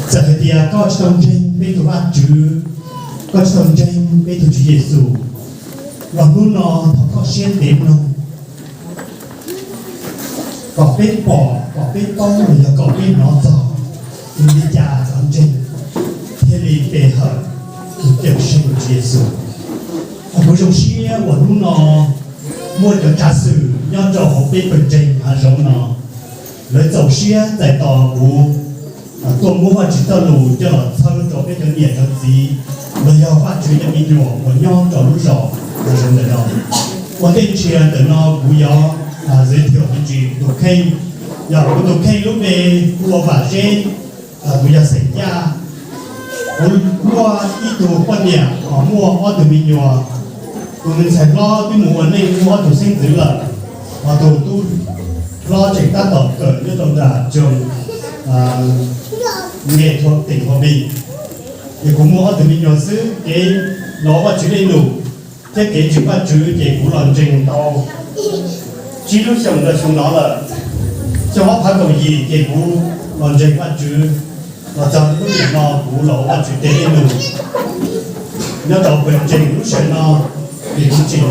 Txawm hais tias koj tsis tau ntseeg peb tus Vajtswv, koj tsis tau ntseeg peb tus Tswv Yexus, los hnub no thov koj siab ntev mloog, kom peb pom, kom peb paub los yog kom peb hnov txog vim li cas cov ntseeg thiaj li pe hawm tus Cawmseej Tswv Yexus. Kuv zoo siab uas hnub no muaj cov tsav xwm nyob rau hauv peb pawg ntseeg hav zoov no, lawv txaus siab txais tos kuv tuaj muab Vajtswv txoj lus coj los txhawb rau peb cov niam cov txiv los yog Vajtswv cov me nyuam uas nyob rau lub zos hav zoov ntawm no. Ua ntej nrhiav ntawm no kuv yuav zej thiam me ntsis kuv tus kheej. Yog kuv tus kheej lub npe hu ua Vam Zeb, kuv yog xeem Yaj. Kuv muaj ib tug poj niam uas muaj ob tug me nyuam. Tus me ntxhais hlob twb mus ua neej muaj ob tug xeeb ntxwv lawm, ho tus tub hlob tseem tab tom kawm nyob rau nram trường nghề thuộc tỉnh Hòa Bình. Ces kuv muaj ob tug me nyuam xwb, kev hnov Vajtswv dej num thiab kev ntseeg Vajtswv ces kuv los ntseeg tau tsib lub xyoos rau xyoo no lawm. Xyoo ob phav kaum yim ces kuv los ntseeg Vajtswv, los txog lub niam no kuv los ua Vajtswv tes dej num nyob rau pawg ntseeg lub sij hawm no, ces kuv tseem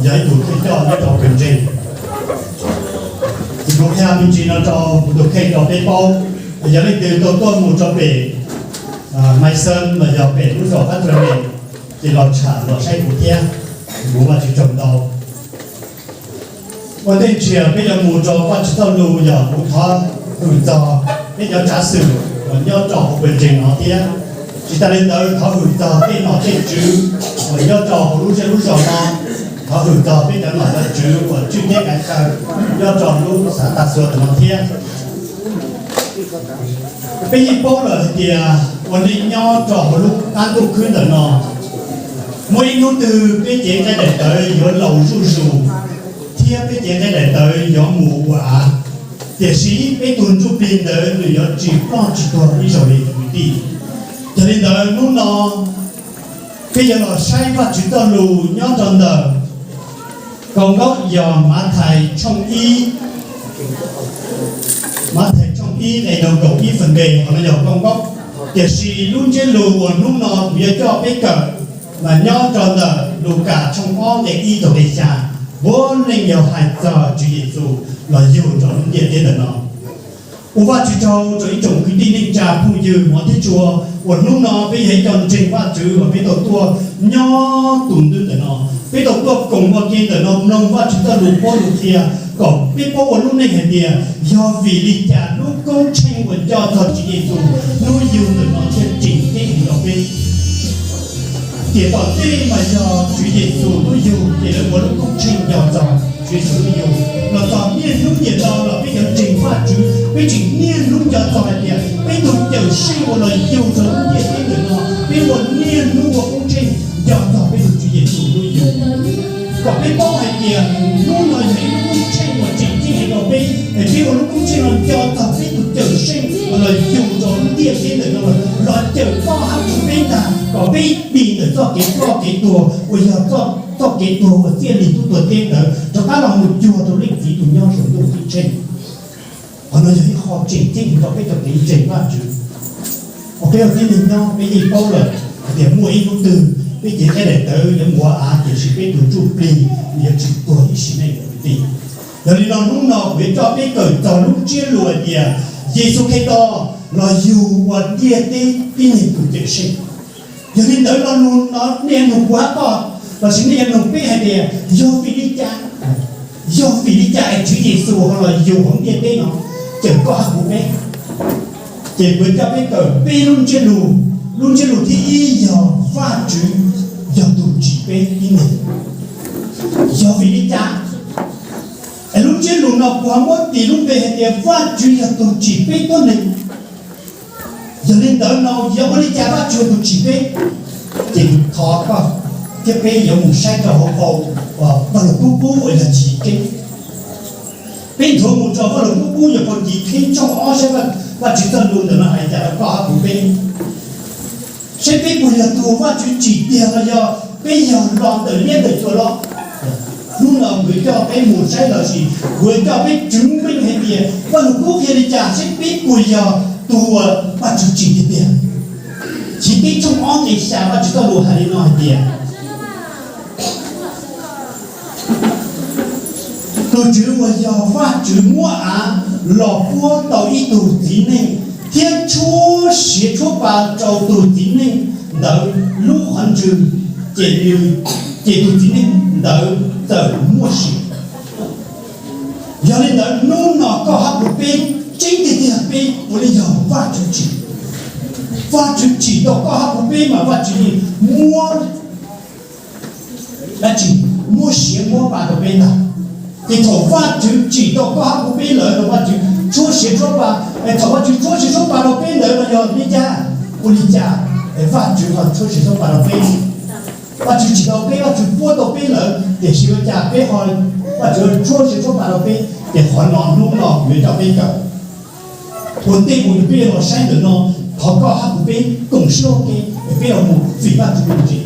yog ib tug thawj coj nyob rau pawg ntseeg. Ces kuv qhia me ntsis no rau kuv tus kheej rau peb paub, yog leej twg tau tuaj mus rau pem Maiv Xeeb los yog pem lub zos Qab Tsuas Nes, ces los tsham los saib kuv thiab, kuv Vajtswv tsaug ntau. Ua ntej nrhiav peb yuav mus rau Vajtswv txoj lus, yog kuv thov hwm txog peb cov tsav xwm uas nyob rau hauv pawg ntseeg no thiab. Tsis tas li ntawd thov hwm txog tej nom tej tswv uas nyob rau hauv lub zej lub zos no, thov hwm txog peb cov nom cov tswv uas tswj teb kav chaw nyob rau lub xav tas xua ntawm no thiab. Peb yeej paub lawm hais tias ua neej nyob rau hauv lub qab ntuj khwb ntawm no, muaj ib hnub twg peb cev nqaij daim tawv yuav laus zuj zus, thiab peb cev nqaij daim tawv yuav mus ua av. Tiam sis peb tus ntsuj plig ntawd nws yuav tsis ploj tsis tuag ib zaug li kwv tij. Yog li ntawd hnub no peb yuav los saib Vajtswv txoj lus nyob rau ntawm Kauv Nkaub yog Mathais tshooj ib, Mathais tshooj ib nqe nees nkaum ib feem nqe, qhov no yog Kauv Nkaub. Tiam sis lub ntsiab lus uas hnub no kuv yuav coj peb kawm mas nyob rau ntawm Lukas tshooj ob nqe ib txog nqe xya, puav leej yog hais txog Tswv Yexus los yug rau lub ntiaj teb ntawm no. Ua Vajtswv tsaug rau ib tsoom kwv tij neej tsa phooj ywg hmov thiab tshua uas hnub no peb yog ib co ntseeg Vajtswv uas peb tau tuaj nyob tus ntawm no, peb tau tuaj koom ua ke ntawm no mloog Vajtswv txoj lus paub lus qhia, kom peb paub ua lub neej hais tias yog vim li cas lub koob tsheej uas nco txog Tswv Yexus hnub yug ntawm no thiaj tseem ceeb heev rau peb. Tiam tom ntej mas yog Tswv Yexus hnub yug ces lawv ua lub koob tsheej nco txog Tswv Yexus hnub yug. Los txog niaj hnub niam no los peb cov ntseeg Vajtswv peb tseem niaj hnub nco txog hais tias peb tus Cawmseej uas los yug rau lub ntiaj teb ntawm no, peb ua niaj hnub ua koob tsheej nco txog peb tus Tswv Yexus hnub yug. Kom peb paub hais tias hnub no yog ib lub koob tsheej uas tseem ceeb heev rau peb, es peb ua lub koob tsheej no nco txog peb tus Cawmseej uas los yug rau lub ntiaj teb ntawm no los cawm koj hab kuv peb ntag, kom peb dim ntawm txoj kev ploj kev tuag uas yog txoj kev tuag uas txiaj ntsig tuaj tuag teb ntawd rov qab los mus cuag rau Leej Txiv tus nyob saum ntuj ceeb tsheej. Qhov no yog ib qho tseem ceeb rau peb cov kev ntseeg Vajtswv. Ua peb ua tib neeg nyob peb yeej paub lawm hais tias muaj ib hnub twg peb cev nqaij daim tawv yuav mus ua av, tiam sis peb tus ntsuj plig yuav tsis tuag ib sim neej kwv tij. Yog li no hnub no kuv yuav coj peb kawm txog lub ntsiab lus hais tias Yexus Khetos los yug ua ntiaj teb tib neeg tus Cawmseej. Yog li ntawd lo lus no nej yuav nug kuv hab koj, lossis nej yuav nug peb hais tias yog vim li cas, yog vim li cas es Tswv Yexus ho los yug hauv ntiaj teb no cawm koj hab kuv peb? Ces kuv coj peb kawm peb lub ntsiab lus. Lub ntsiab lus thib ib yog Vajtswv yog tus tsim peb tib neeg. Yog vim li cas es lub ntsiab lus no kuv ho muab tis lub npe hais tias Vajtswv yog tus tsim peb tuab neeg? Yog li ntawd no yog ua li cas Vajtswv yog tus tsim peb? Ces kuv thov koj thiab peb yuav mus saib rau hauv Vaj Lug Kub Kub uas yog Chiv Keeb. Peb nthuav mus rau Vaj Lug Kub Kub yog Phau Chiv Keeb tshooj ob saib Vajtswv txoj lus ntawm no hais cas rau koj hab kuv peb, saib peb puas yog tus Vajtswv tsim tiag los yog peb yog los ntawm liab ntawm txuas los. Hnub no kuv coj peb mus saib lossis kuv coj peb tswv meej hais tias Vaj Lug Kub qhia li cas saib peb puas yog Tus uas Vajtswv tsim tiag tiag. Chiv Pib tshooj ob nqe xya, Vajtswv txoj lus hais li no hais tias, tus Tswv uas yog Vajtswv muab av los puab tau ib tug txiv neej thiab tshuab siav tshuab pa rau tus txiv neej ntawd lub qhov ntswg, ces nws, ces tus txiv neej ntawd txawm muaj sia. Yog li ntawd hnub no koj hab kuv peb tseeb tiag tiag peb puav leej yog Vajtswv tsim. Vajtswv tsim tau koj hab kuv peb mas Vajtswv yeej muab dab tsi, muab siav muab pa rau peb ntag. Ces thaum Vajtswv tsim tau koj hab kuv peb lawm los Vajtswv tshuab siav tshuab pa, thaum Vajtswv tshuab siav tshuab pa rau peb ntawd los yog li cas, ua li cas Vajtswv ho tshuab siav tshuab pa rau peb? Vajtswv tsim tau peb, Vajtswv puab tau peb lawm, tiam sis ua cas peb ho, Vajtswv tshuab siav tshuab pa rau peb? Ces qhov no hnub no kuv yuav coj peb kawm ua ntej mus, peb yuav los saib ntawm no, thov koj hab kuv peb koom siab ua ke, peb los mus fim Vajtswv tus tsim.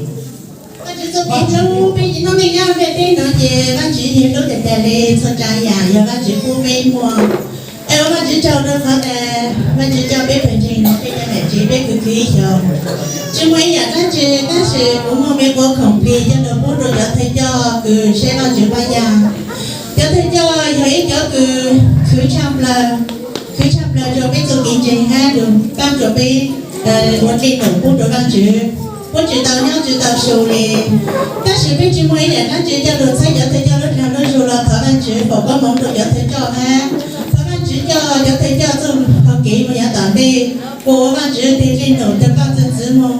Vajtswv txoj kev hlub peb tsis tau me nyob ntiaj teb no ces Vajtswv yeej hlub tiag tiag li, txhua tsav yam yog Vajtswv pub peb muaj. Es ua Vajtswv tsaug rau qhov tas Vajtswv coj peb pawg ntseeg no peb cov niam tsev peb khwv khwv ib xyoos, tsis muaj ib yam dab tsi, tab sis kuv muaj me quav khoom plig coj los pub rau cov thawj coj kws saib Vajtswv pab yag. Cov thawj coj yog ib cov kws khwv tshaj plaws, khwv tshaj plaws rau peb txoj kev ntseeg hab lug pab rau peb ua dej num pub rau Vajtswv. Puab tsis tau nyob tsis tau su li, tab sis peb tsis muaj ib yam dab tsi coj lug txhawb cov thawj coj lub dag lub zug los thov Vajtswv foom koob moov rau cov thawj coj hab thov Vajtswv coj cov thawj coj txuj hau kev moog yav tom ntej, kuas ua Vajtswv teg dej num tug paj txwg txwv moog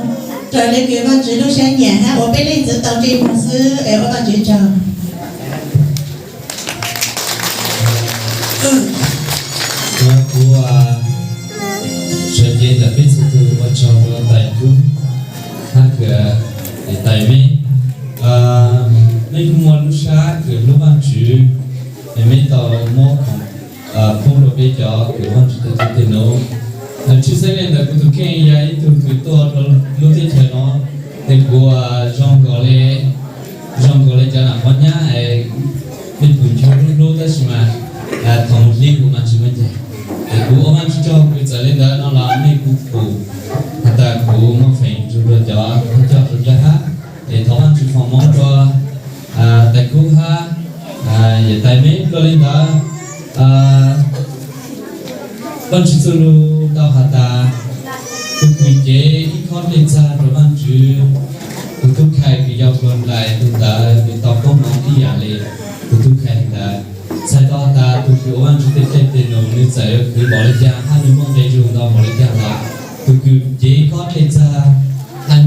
raws le kws Vajtswv lub sab nyiam hab ua peb leej txwv tau dej moog xwb es ua Vajtswv tsaug. Kuv sawv cev ntawm peb txhua tug ua tsaug rau tais Kub hab kws tais Meb. Meb kuj muaj lub sab kws hlub Vaajtswv, es meb tau muab khoom pub rua peb cov kws Vaajtswv tug tug nuv. Tshwj xeeb le ntawd kuv tus kheej yog ib tug kws tuaj rua lub teb chaws no, ces kuv zoo nkaus le, zoo nkaus le cov nam qhov nyab, mej pum nchuav hlub hlub tab sis mas thaum mus hlib kuv mas tsis muaj ncaig. Es kuv ua Vaajtswv tsaug kws txawm le ntawd no los mej kuj pum has tas kuv muaj feem rua cov thawj coj rua zag hab. Es thov Vaajtswv foom moov rua tais Kub hab yawm tais Meb. Dlua le ntawd, Vaajtswv txuj lug tau has tas, tug kws cev ib khob dlej txag rua Vaajtswv, tug tub khai kws yog puag nraim tug ntawd nws tau koob moov ib yaam le tug tub khai ntawd. Txhais tau has tas tug kws ua Vaajtswv tug dlej teg num nws txawm yuav khwv npaum le caag hab nws muaj nqe zug ntau npaum le caag los, tug kws cev ib khob dlej txag hab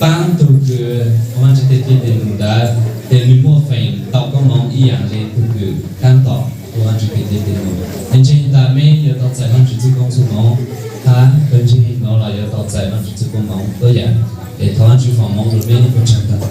paab tug kws ua Vaajtswv tug dlej teg num ntawd ces nws muaj feem tau koob moov ib yaam le tug kws taab tom ua Vaajtswv tug dlej teg num. Es ntseeg tas meb yuav tau txais Vaajtswv txuj koob txuj moov, hab pawg ntseeg nuav los yuav tau txais Vaajtswv txuj koob moov tuab yaam. Es thov Vaajtswv foom moov rua meb, ua tsaug ntau.